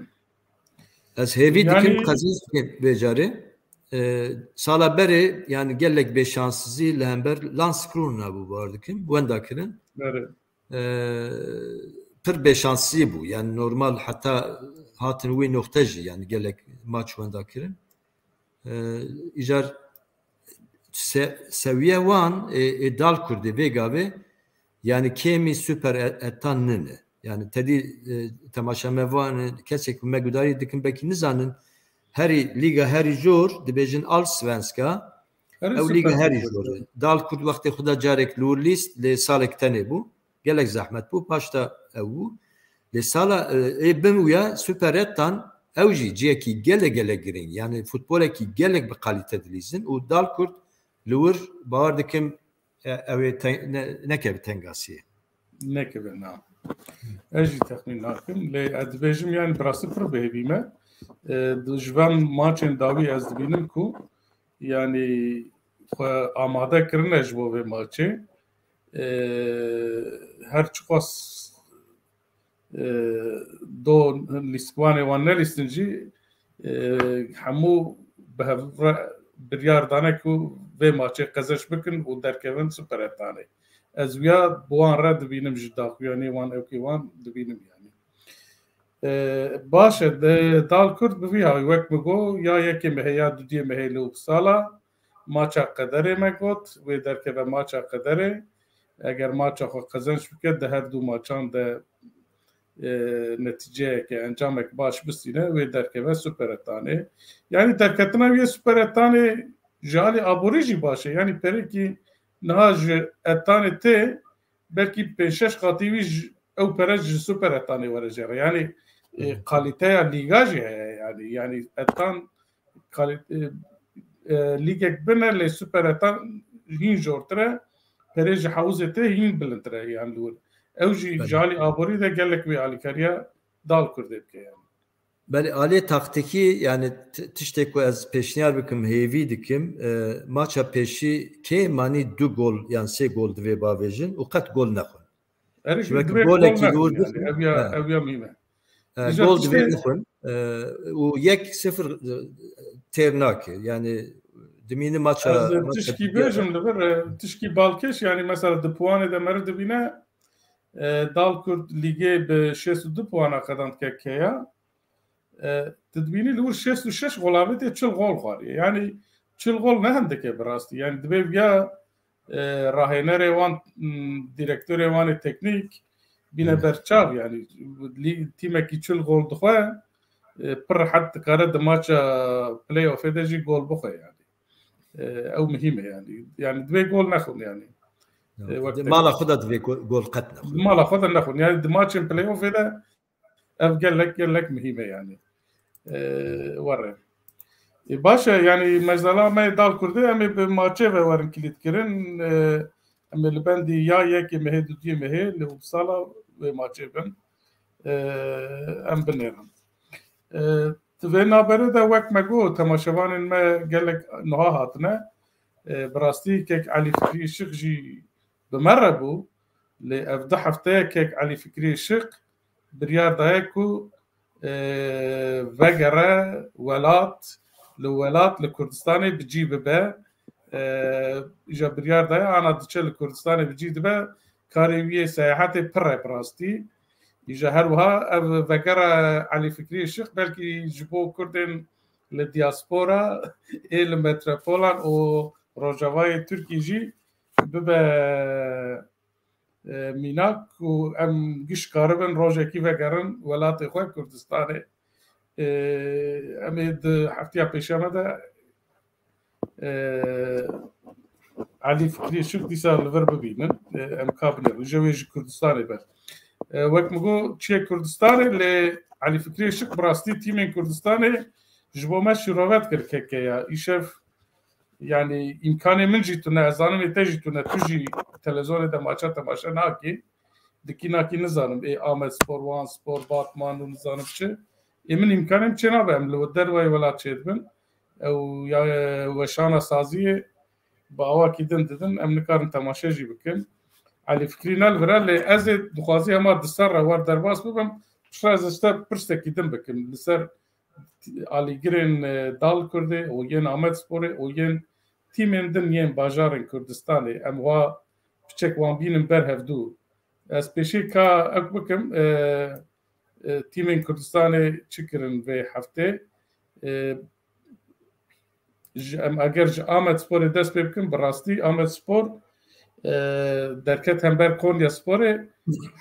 Ez hêvî dikim, Yani qezîz dikim vê carê. E, sala berê, yani gelek bêşansizî li hember Landskrona bû, bar dikim, wenda kirin. Berê. E, pir bêşansizî bû. Yani normal heta hatin wê noxte jî, yani gelek maç wenda kirin. E, îcar se-, sewiye wan ê, ê Dalkurdê vê gavê, yani kêmî Super E-, Ettan nine. Yani tedî, e, temaşemevan, kesê ku me gudarî dikin, belkî nizanin, herî lîga herî jor dibêjin Allsvenska, Herî ew lîga Super herî Super. jor e. Dalkurd wextê xwe de carek li wir lîst, lê salek tenê bû. Gelek zehmet bû, paş de ew bû. Lê sala, e, ê bin wî ya Super Ettan, ew jî cihekî gelek gelek girîng. Yani futbolekî gelek bi kalîte dilîzin û Dalkurd li wir, bawer dikim, e, ew ê te-, ne-, nekeve tengasiyê. Nekeve, na. Ez jî texmîn nakim. Lê ez dibêjim, yani, bi rastî pir bi hêvî me. E, di, ji van maçên dawî ez dibînim ku, yani, xwe amade kirine ji bo vê maçê. E, her çiqas, e, do lîstvanê wan nelîstin jî, e, hemû bi hev re biryar dane ku vê maçê qezenc bikin û derkevin Super Ettanê. Ez wiya bi wan re dibînim, ji daxuyaniyê wan, ewkê wan dibînim, yani. E, baş e, de, Dal Kurd bi vî hawî wek min got, ya yekê mehê ya dudiyê mehê li Uppsala, maça qederê me got, wê derkeve maça qederê. Eger maça xwe qezenç bike, di her du maçan de, e, netîceyeke, encamek baş bistîne, wê derkeve Superettanê. Yanî derketina wî yê Superettanê ji alî aborî jî baş e. Yanî perekî niha ji Ettanê tê, belkî pênc şeş qatî wî ji, ew pere ji Superettanê were jê re. Yanî, e, kalîteya lîga jî heye yanî. Yanî Ettan kalî-, e, e, lîgek bin e, lê Superettan hîn jortir e. Perê ji hewzê tê hîn bilindtir e yan li wir. Ew jî Belê. ji alî aborî de gelek wê alîkariya Dal Kurdê dike yanî. Belê, aliyê taktîkî, yani t-, tiştê ku ez pêşniyar bikim, hêvî dikim, e, maça pêşî kê manî du gol yan sê gol divê bavêjin û qet gol nexwin. Erê, Ji wek divê golekî gol li wir nexwin bixin. yani. Ev ya, Ha. ev ya mîme. E, Dija gol tiştê divê nexwin. E, û yek sifir, e, têr nake. Yani dimîni maça, Ez, e, maça tişkî bêjim li vir, e, tişkî balkêş, yani mesela di puanê de meri dibîne, e, Dal Kurd lîgê bi şêst û du puana qedan dike keya. E, tu dibînî li wir şêst û şeş golavê tê çil gol xwariye. Yani çil gol ne hindike bi rastî. Yani divê viya, e, rahênerê wan, m, direktorê wan ê teknîk bîne Hı. berçav. Yani lî-, tîmekî çil gol dixwe, e, pir rehet dikare di maça playoffê de jî gol bixwe yani. E, ew muhîm e yani. Yani divê gol nexwin yani. Ya, E, wek di teke- mala xwe de divê gol, gol qet nexwin. Di mala xwe de nexwin. Yani di maçên playoffê de ev gelek, gelek muhîm e yani. E, were. E, baş e, yani mezela me Dal Kurdê, em ê bi maçê ve werin kilît kirin. E, em ê li bendî ya yekê mehê, dudiyê mehê li Uppsala wê maçê bin. E, em binêrin. E, di vê naberê de wek me got, temaşevanên me gelek niha hatine. E, bi rastî kek Elî Fikrî Işik jî bi me re bû. Lê ev du hefteye kek Elî Fikrî Işik biryar daye ku, e, vegere welat, li welat, li Kurdistanê bi cî bibe. E, îja biryar daye, ana diçe li Kurdistanê bi cî dibe, karê wî yê seyahetê pir e bi rastî. Îja her wiha ev vegera Elî Fikrî Işik belkî ji bo Kurdên li diaspora ê li metropolan û rojavayê Tirkî jî bibe e, mînak û em giş karibin rojekî vegerin welatê xwe Kurdistanê. E, em ê di heftiya pêşeme de, e, Elî Fikrî Işik dîsa li vir bibînin. E, em ka binêrin. Ji wê ji Kurdistanê ber. E, wek min got, çiyê Kurdistanê lê Elî Fikrî Işik bi rastî tîmên Kurdistanê ji bo me şîrove dikir keke ya. Îşev Yani îmkanê min jî tune, ez zanim ê te jî tune, tu jî televîzyonê de maça temaşe nakî. Dikî nakî nizanim, ê Amed Spor, Wan Spor, Batman û nizanim çi. Ê min îmkanê min çê nabe, em li dervayê welat çêdibin. Ew ya weşana saziyê bi awakî din didin, em nikarin temaşe jî bikin. Elî Fikrî ne li vir e, lê ez ê dixwazî hema di ser re wer derbas bibim, piştre ez ji te pirsekî din bikim. Li ser alîgirên, e, Dal Kurdê û yên Amed Sporê û yên tîmên din yên bajarên Kurdistanê. Em wa piçek wan bînin ber hevdû. Ez pêşî ka ek bikim, e, e, tîmên Kurdistanê çi kirin vê heftê? E, ji, em eger ji Amed Sporê dest pê bikin, bi rastî Amed Spor, e, derket hember Konya Sporê,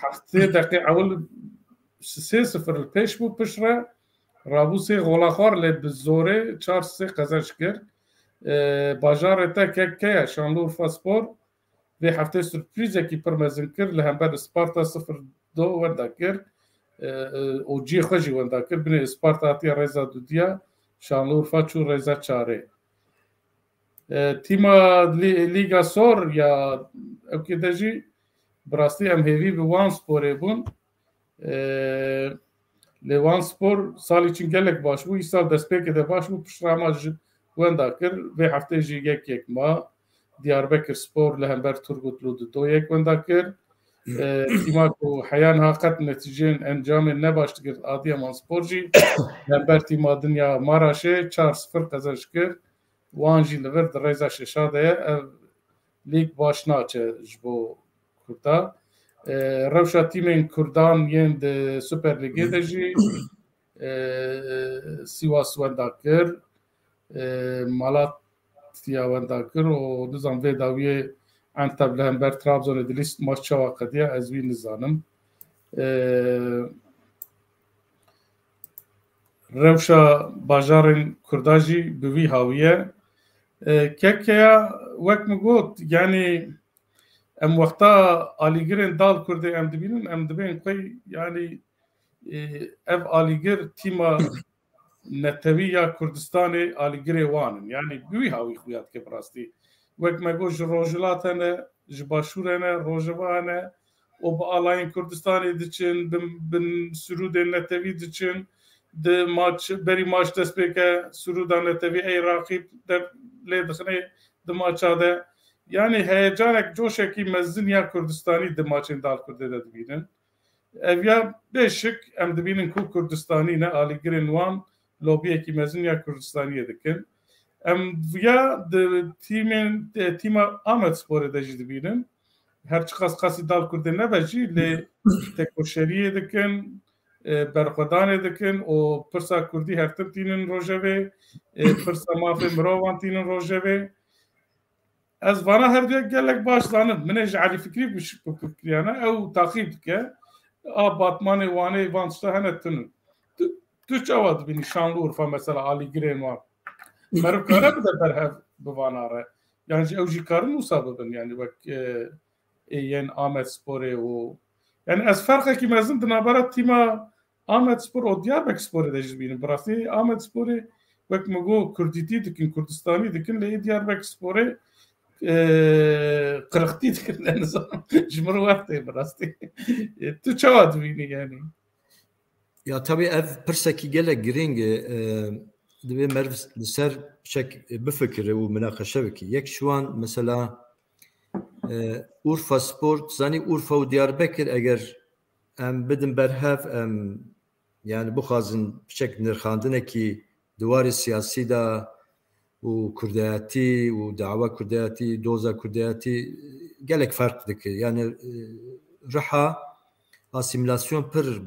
heftê deqê ewil sê sifir li pêş bû, piştre rabû sê gola xwar, lê bi zorê çar sê qezenc kir. E, bajarê te kek ke ye, Şanlıurfa Spor vê heftê surprîzekî pir mezin kir, li hember Sparta sifir do wenda kir. E, e, û cihê xwe jî wenda kir. Binê Sparta hatiye rêza dudiya, Şanlıurfa çû rêza çarê. E, tîma Lî-, Lîga Sor ya ewkê de jî bi rastî em hêvî bi Wan Sporê bûn. E, lê Wan Spor salî çin gelek baş bû, îsal destpêkê de baş bû, piştre hema ji wenda kir. Vê heftê jî yek yek ma. Diyarbekir Spor li hember Turgutlu du do yek wenda kir. E, tîma ku heya niha qet netîceyên encamên ne baş digir, Adiyaman Spor jî li hember tîma Dinya Maraşê çar sifir qezenc kir. Wan jî li vir di rêza şeşa de ye. Ev lîg baş naçe ji bo Kurda. E, rewşa tîmên Kurdan yên di Super Lîgê de jî, e, Sivas wenda kir, e, Malatya wenda kir û nizam vê dawiyê Enteb li hember Trabzonê di lîst maç çawa qediya, ez wî nizanim. E, rewşa bajarên Kurda jî bi wî hawiye. E, kekeya wek min got, yanî em wexta alîgirên dal Kurdê em dibînin, em dibên xwe, yanî, e, ev alîgir tîma netewî ya Kurdistanê alîgirê wan in. Yanî bi wî hawî xuya dike bi rastî. Wek me got, ji Rojhilat hene, ji Başûr hene, Rojava hene û bi alayên Kurdistanê diçin, bi, bi sirûdên netewî diçin, di maç, berî maç dest pê ke, sirûda netewî ey raqîb de lê dixinê di maça de. Yanî heyecanek, coşekî mezin ya Kurdistanî di maçên dal Kurdê de dibînin. Ev ya bê şik em dibînin ku Kurdistanî ne alîgirên wan lobiyekî mezin ya Kurdistaniyê dikin. Em ya di tîmên, e, tîma Amedsporê de jî dibînin. Her çiqas qasî dal Kurdê nebe jî lê tekoşeriyê dikin, e, berxwedanê dikin û pirsa Kurdî her tim tînin rojevê, e, pirsa mafê mirovan tînin rojevê. Ez vana her duya gelek baş zanim. Min ê ji Elî Fikrî bi şik fikiriyane. Ew taqîb dike. A Batmanê, Wanê, van tişta hene tinin. Tu, tu çawa dibînî Şanlıurfa mesela alîgirên wan? Meriv kare bide berhev bi vana re. Yan jî ew jî karin wisa bibin, yanî wek, e, ê yên Amedsporê û, yanî ez ferqekî mezin di navbera tîma Amedspor û Diyarbekirsporê de jî dibînim. Bi rastî Amedsporê wek min got kurdîtî dikin, kurdistanî dikin, lê ê Diyarbekirsporê, e, qirixtî dikin, ne nizanim. Ji min re wext tê bi rastî. E, tu çawa dibînî yanî? Ya tabî ev pirsekî gelek girîng e, e, divê meriv li ser çek bifikire û minaqeşe bike. Yek ji wan mesela, e, Urfa Spor, zanî Urfa û Diyarbekir eger em bidin berhev, em yani bixwazin piçek nirxandinekî di warê siyasî de û kurdayetî û dawa kurdayetî, doza kurdayetî gelek ferq dike. Yani, e, Riha asîmîlasyon pir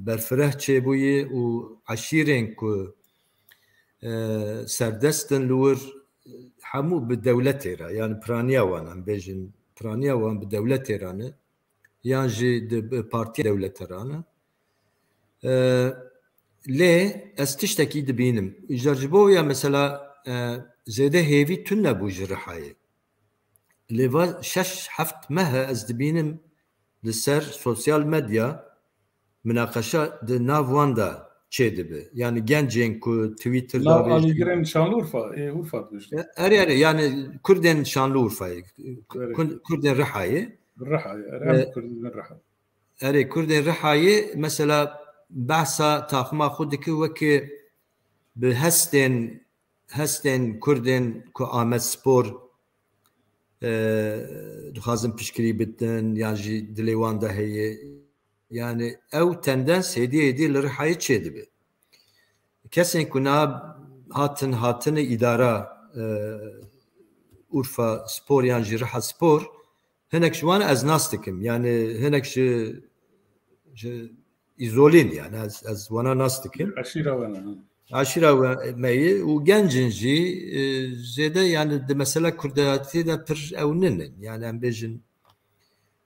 berfireh çêbûye û eşîrên ku, e, serdest in li wir hemû bi dewletê re, yani piraniya wan, em bêjin, piraniya wan bi dewletê re ne, yan jî di, bi partiya dewlete re ne. E, lê ez tiştekî dibînim. Îcar ji bo ya mesela, e, zêde hêvî tune bû ji Rihayê. Lê va şeş heft meh e ez dibînim li ser sosyal medya minaqeşa di nav wan de çêdibe. Yani gencên ku Twitter Nav davêjin. Alîgirên Şanlıurfa, ê Urfa dibêjin. E, erê, erê, yani Kurdên Şanlıurfayê, Erê. Kur-, Kurdên Rihayê. Rihayê, erê, E, em Kurdên Riha. Erê, Kurdên Rihayê mesela behsa taxima xwe dike weke bi hestên, hestên Kurdên ku Amedspor, e, dixwazin piştgirî bidin yan jî dilê wan de heye. Yani ew tendens hêdî hêdî li Rihayê çêdibe. Kesên ku niha hatin, hatine îdara, e, Urfa Spor yan jî Riha Spor, hinek ji wan ez nas dikim. Yani hinek ji, ji îzolîn yani ez, ez wana nas dikim. Eşîra wana, ha. Eşîra we-, me ye û genc in jî, e, zêde yani di mesela kurdayetî de pir ew ninin. Yani em bêjin,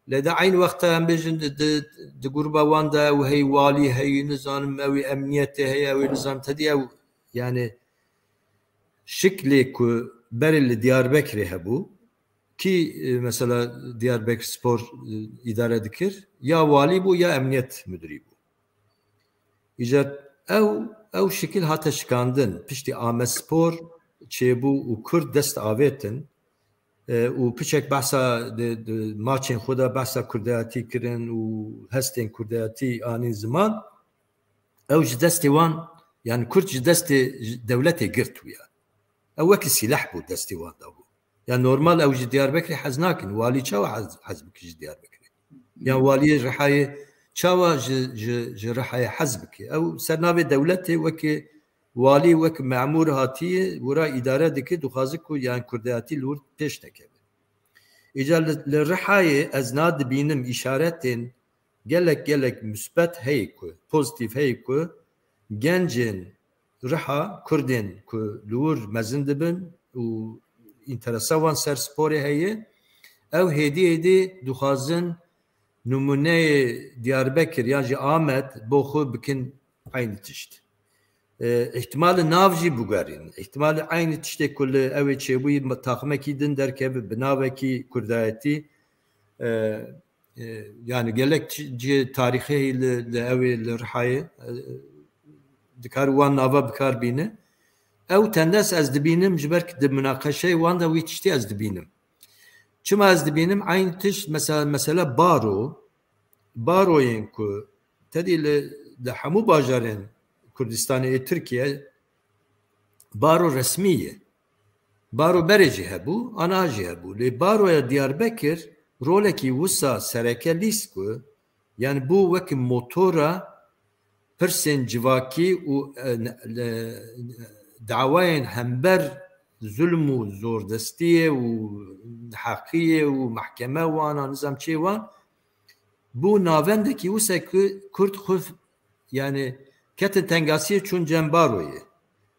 lê de eyn wexta em bêjin di, di, di gruba wan de ew hey walî hey nizanim ew ê emniyetê heye ew ê nizanim tedî ew yani şiklê ku berê li Diyarbekirê hebû, kî, e, mesela Diyarbekir Spor, e, îdare dikir, ya walî bû ya emniyet müdürî bû. Îcar ew, ew şikil hate şikandin. Piştî Amedspor çêbû û Kurd dest avêtin, e, û piçek behsa di, di maçên xwe de behsa kurdayetî kirin û hestên kurdayetî anîn ziman. Ew ji destê wan, yani Kurd ji destê dewletê girt bû ya. Ew wekî sîleh bû destê wan de bû. Ya normal ew ji Diyarbekirê hez nakin. Walî çawa hez, hez bike ji Diyarbekirê? Ya waliyê Rihayê çawa ji, ji, ji Rihayê hez bike? Ew ser navê dewletê wekî walî, wek memûr hatiye, wira îdare dike, dixwaze ku yan kurdayetî li wir pêş nekeve. Îca li, li Rihayê ez na dibînim îşaretên gelek gelek musbet heye ku, pozîtîf heye ku gencên Riha, Kurdên ku li wir mezin dibin û înteresa wan ser sporê heye, ew hêdî hêdî dixwazin nimûneyê Diyarbekir yan jî Amed bo xwe bikin eynî tişt. E, îhtimalê nav jî bigerîn. Îhtimalê eynî tiştê ku li ew ê çêbûyî taximekî din derkeve bi navekî kurdayetî. E, e, yani gelek çi-, cihê tarîxî heye li, li ew ê li Rihayê, e, dikar wan nava bikar bîne. Ew tendens ez dibînim, ji ber ku di munaqeşeyê wan de wî tiştî ez dibînim. Çima ez dibînim? Eynî tişt mesela, mesela baro, baroyên ku tedî li, li hemû bajarên Kurdistanê ê Tirkiye baro resmî ye. Baro berê jî hebû, ana jî hebû. Lê baroya Diyarbekir rolekî wisa sereke lîst ku, yani bû wekî motora pirsên civakî û, e, ne-, le-, dawayên hember zulm û zordestiyê û heqiyê û mehkeme wana, nizam çê wan, bû navendekî wisa ku Kurd xwe, yani ketin tengasiyê çûn cem baroyê.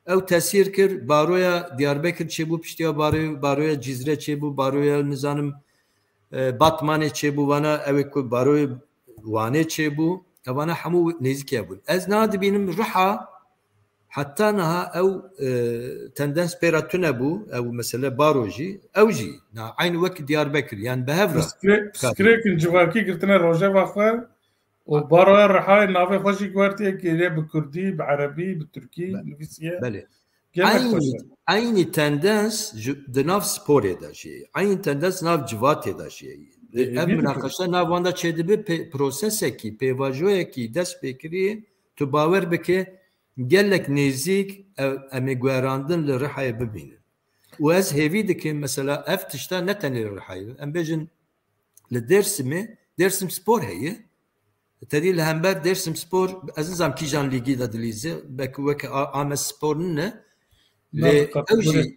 Ew tesîr kir, baroya Diyarbekir çêbû, piştiya baroyê, baroya Cizre çêbû, baroya nizanim, e, Batmanê çêbû, vana ew ê ku baroyê Wanê çêbû, evana hemû nêzîkî bûn. Ez niha dibînim Riha heta niha ew, e, tendens pê re tune bû, ew mesele baro jî, ew jî, na eyn wek Diyarbekir, yani bi hev re Piskirê-, piskirêkin civakî girtine rojeva xwe û baroya Rihayê navê xwe jî guhertiye, gêriye bi kurdî, bi erebî, bi tirkî Be-, nivîsiye. Belê. Gelek Eynî, xweş e. Eynî tendens ji, di nav sporê de jî. Eynî tendens nav civatê de jî. Ê, ê, Ev vî münaqeşe nav wan de çêdibe pê-, prosesekî, pêvajoyekî dest pê kirî, tu bawer bike, gelek nêzîk ev, em ê guherandin li Rihayê bibînin. Û ez hêvî dikim, mesela ev tişta ne tenê li Rihayê, em bêjin li Dêrsimê, Dêrsim Spor heye. Tedî li hember Dêrsim Spor, ez nizam kîjan lîgî de dilîze, belkî weke A-, Amed Spor nine. Lê ew jî,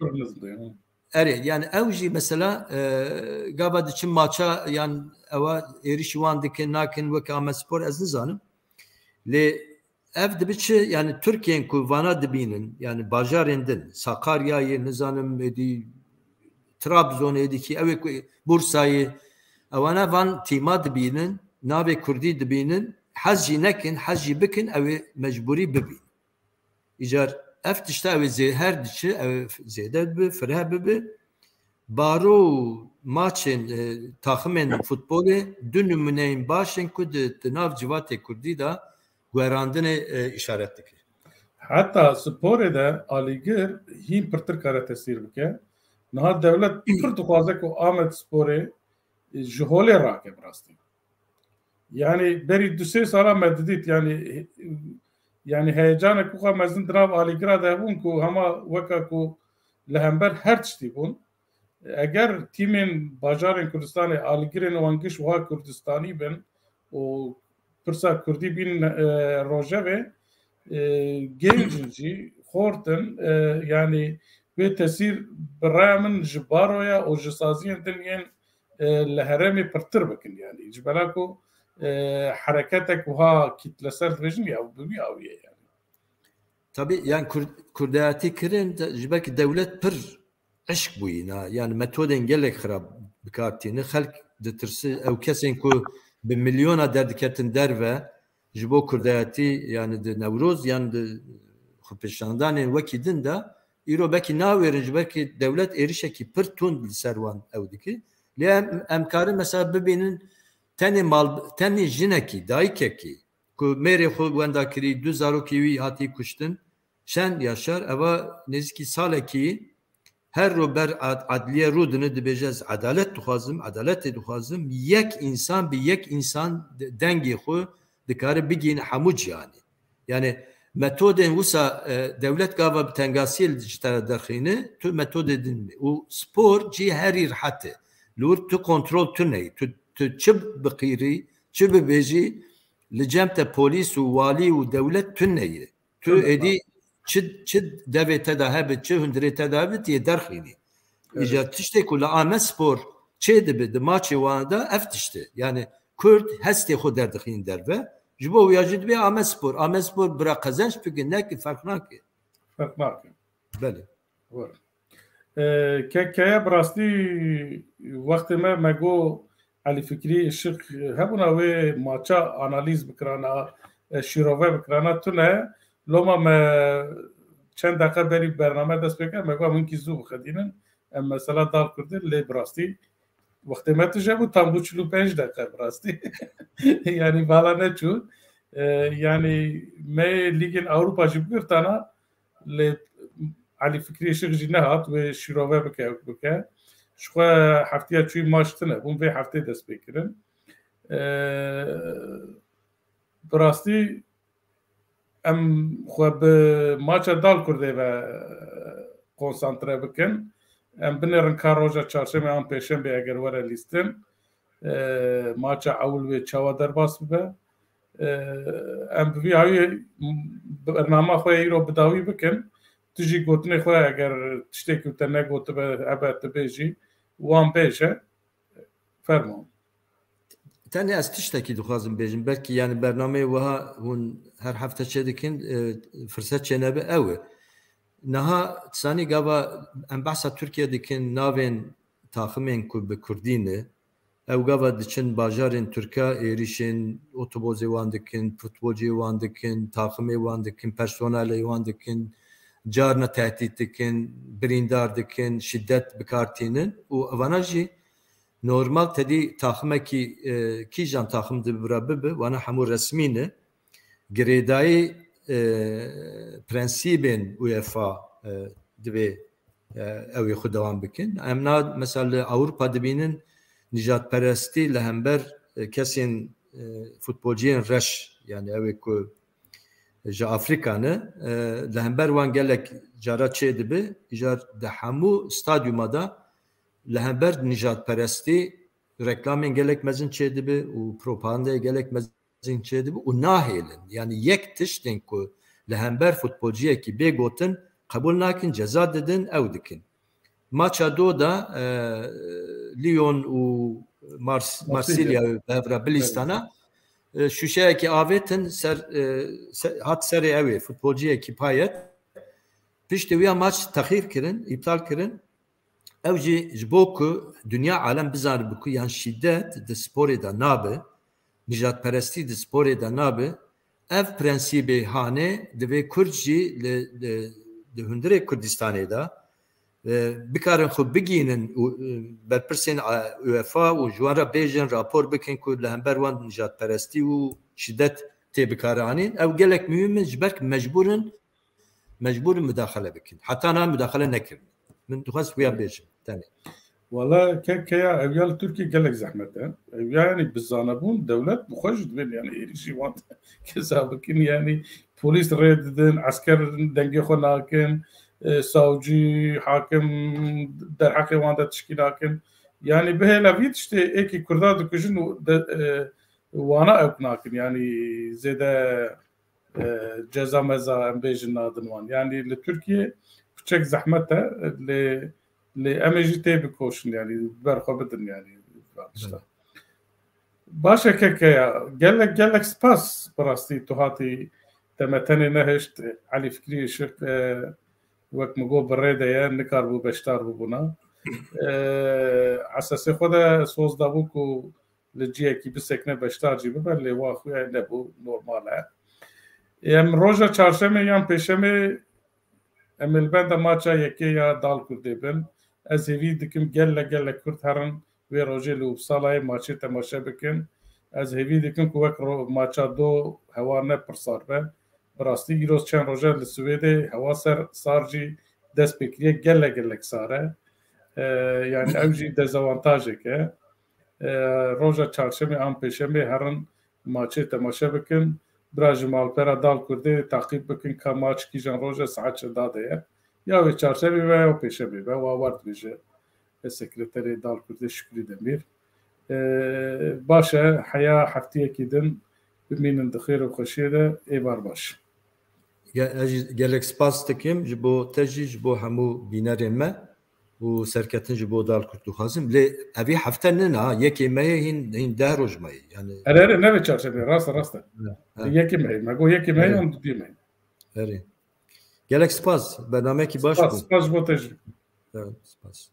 erê, yani ew jî mesela, e, gava diçin maça, yan ewa êrişî wan dikin, nakin weke Amed Spor, ez nizanim. Lê ev dibe çi, yani Tirkiyên ku vana dibînin, yani bajarên din, Sakaryayê, nizanim êdî Trabzonê, êdî kî, ew ê ku Bursayê, ewana van tîma dibînin, navê Kurdî dibînin, hez jî nekin, hez jî bikin, ew ê mecbûrî bibîn. Îcar ev tişta ew ê zê-, her diçi, ew ê f-, zêde bibe, fireh bibe. Baro û maçên, e, taximên futbolê du nimûneyên baş in ku di, di nav civatê Kurdî de guherandinê, e, îşaret dike. Heta sporê de alîgir hîn pirtir kare tesîr bike. Niha dewlet pir dixwaze ku Amed Sporê, e, ji holê rake bi rastî. Yani berî du sê sala me didît, yani, yani heyecanek wiha mezin di nav alîgira de hebûn ku hema weka ku li hember her tiştî bûn. Eger tîmên bajarên Kurdistanê alîgirên wan giş wiha Kurdistanî bin û pirsa Kurdî bînin, e, rojevê, e, genc in jî, xort in, e, yani wê tesîr bi raya min ji baroya û ji saziyên din yên, e, li herêmê pirtir bikin, yani ji bela ku, e, hereketek wiha kîtleser dibêjin ya bi wî awiye yani. Tabii, yani Kur-, kurdayetî kirin de, ji ber ku dewlet pir eşq bûyî, na, yani metodên gelek xirab bi kar tîne. Xelk ditirsi, ew kesên ku bi milyona derdiketin derve ji bo kurdayetî, yani di Newroz, yani di xwepêşandanên wekî din de, îro belkî nawêrin, ji ber ku dewlet êrişekî pir tund li ser wan ew dike. Lê em, em karin mesela bibînin tenê mal, tenê jinekî, dayikekî, ku mêrê xwe wenda kirî, du zarokê wî hatî kuştin, Şen Yaşar, eva nêzîkî salekî her ro ber ad-, adliye rûdine, dibêje, ez edalet dixwazim, edaletê dixwazim. Yek însan bi yek însan de-, dengê xwe dikare bigihîne hemû cîhanê. Yani metodên wisa, e, dewlet gava bi tengasiyê li ji te re derxîne, tu metodê din û spor cî herî rehet e. Li wir tu kontrol tune yî. Tu, tu çi biqîrî, çi bibêjî, li cem te polîs û walî û dewlet tune ye. Tu êdî çi, çi devê te de hebe, çi hundirê te de hebe, tu yê derxînî. Evet. Îca tiştê ku li Amedspor çê dibe di maçê wan de ev tişt e. Yani Kurd hestê xwe derdixîn derve. Ji bo wiya jî dibê Amedspor. Amedspor bira qezenç bike, neke ferq nake. Ferq nake. Belê. Were. E, ke-, keye bi rastî wextê me, me got Elî Fikrî Işık hebûna wê maça analîz bikirana, e, şîrove bikirana tune. Loma me çend deqe berî bername dest pê kir, me got em hinkî zû bixedînin. Em mesela dal Kurdê lê bi rastî wextê me tije bû tam bû çil û pênc deqe bi rastî. Yani vala neçû. E, yani me Lîgên Ewropa jî bigirtana lê Elî Fikrî Işık jî nehat wê şîrove bike, bike. Ji xwe heftiya çûyî maç tine bûn, vê heftê dest pê kirin. E, bi rastî em xwe bi maça dal Kurdê ve konsantre bikin. Em binêrin ka roja çarşemê an pêşemê eger were lîstin, e, maça ewil wê çawa derbas bibe. E, em bi vî hawî bernama xwe ya îro bi dawî bikin. Tu jî gotinê xwe eger tiştekî te negotibe hebe tu bêjî, wan bêje. Fermo. Tenê ez tiştekî dixwazim bêjim. Belkî yani bernameyê wiha hûn her hefte çêdikin, e, firset çênebe ew e. Niha sanî gava em behsa Tirkiye dikin, navên taximên ku bi Kurdî ne, ew gava diçin bajarên Tirka êrîşên otobozê wan dikin, futbolciyê wan dikin, taximê wan dikin, personelê wan dikin, carna tehdît dikin, birîndar dikin, şîdet bi kar tînin û evana jî normal tedî taximekî, e, kîjan taxim di bira bibe, wana hemû resmî ne. Girêdayî, e, prensîbên UEFA, e, divê, e, ew ê xwe dewam bikin. Em na, mesela li Ewropa dibînin nîjadperestî li hember, e, kesên, e, futbolciyên reş, yani ew ê ku ji Afrîka ne, e, li hember wan gelek cara çêdibe, îcar di hemû stadyuma de li hember nîjadperestî reklamên gelek mezin çêdibe û propagandayê gelek mezin çêdibe û nahêlin. Yani yek tiştên ku li hember futbolciyekî bê gotin qebûl nakin, ceza didin, ew dikin. Maça do de, e, Lyon û Mars-, Marsilya. Marsilya bi hev re bilîstana, e, şûşeyekî avêtin ser, e, se-, hat serê ew ê futbolciyekî Payet. Piştî wiya maç texîr kirin, îptal kirin. Ew jî ji bo ku dinya alem bizanibe ku yan şîdet di sporê de nabe, nîjadperestî di sporê de nabe, ev prensîbê hanê divê Kurd jî li, li, di hundirê Kurdistanê de, e, bikarin xwe bigînin û, e, berpirsên, e, UEFA û ji wan re bêjin, rapor bikin ku li hember wan nîjadperestî û şîdet tê bikaranîn. Ew gelek muhîm in, ji ber ku mecbûr in, mecbûr in mudaxele bikin. Heta niha mudaxele nekirin. Min dixwest wiya bêjim, tenê. Wala ke-, keya ev ya li Tirkiye gelek zehmet e. Ev ya yani bi zanebûn dewlet bi xwe jî dibên yani êrîşî wan keza bikin yani polîs rê didin, esker dengê xwe nakin, e, savcî, hakim derheqê wan de tişkî nakin. Yani bihêle vî tiştê êkî Kurda dikujin û de, e, wana ew nakin yani zêde e, ceza meza em bêjin nadin wan. Yani li Tirkiye piçek zehmet e, lê, lê em ê jî tê bikoşin yani ber xwe bidin yani. Belê. Baş e kekeya. Gelek, gelek spas bi rastî tu hatî te me tenê nehişt. Elî Fikrî Işık, e, wek min got bi rê de ye, nikaribû beşdar bibûna. E, esasê xwe de soz dabû ku li cihekî bisekine beşdar jî bibe, lê wa xuya nebû, normal e. Em roja çarşemê yan pêşemê em ê li benda maça yekê ya Dal Kurdê bin. Ez hêvî dikim gelek gelek Kurd herin wê rojê li Uppsalayê maçê temaşe bikin. Ez hêvî dikim ku wek ro-, maça do hewa ne pir sar be. Bi rastî îro çend roja li Swêdê hewa ser sar jî dest pê kiriye, gelek gelek sar e. E, yani ew jî dezawantajek e. E, roja çarşemê an pêşemê herin maçê temaşe bikin. Bira ji malpera Dal Kurdê taqîb bikin ka maç kîjan roja saet çenda de ye. Ya wê çarşemê be ya pêşemê be, wa war dibêje sekreterê Dal Kurdê Şükrî Demîr. E, baş e, heya heftiyekî din bimînin di xêr û xweşiyê de, êvar baş. Ge-, ez jî gelek spas dikim ji bo te jî, ji bo hemû bînerên me. û serketin ji bo dal Kurd dixwazim. Lê evî hefte nina, yekê meyê hîn, hîn deh roj meyê. Yani, Erê, erê, nebe çarşembe, rast e, rast e. Ha. Yekê meyê, me got yekê meyê, Evet. em dudî meyê. Erê. Gelek spas. Bernameyekî baş Spas, bû. spas ji bo te jî. Evet, spas.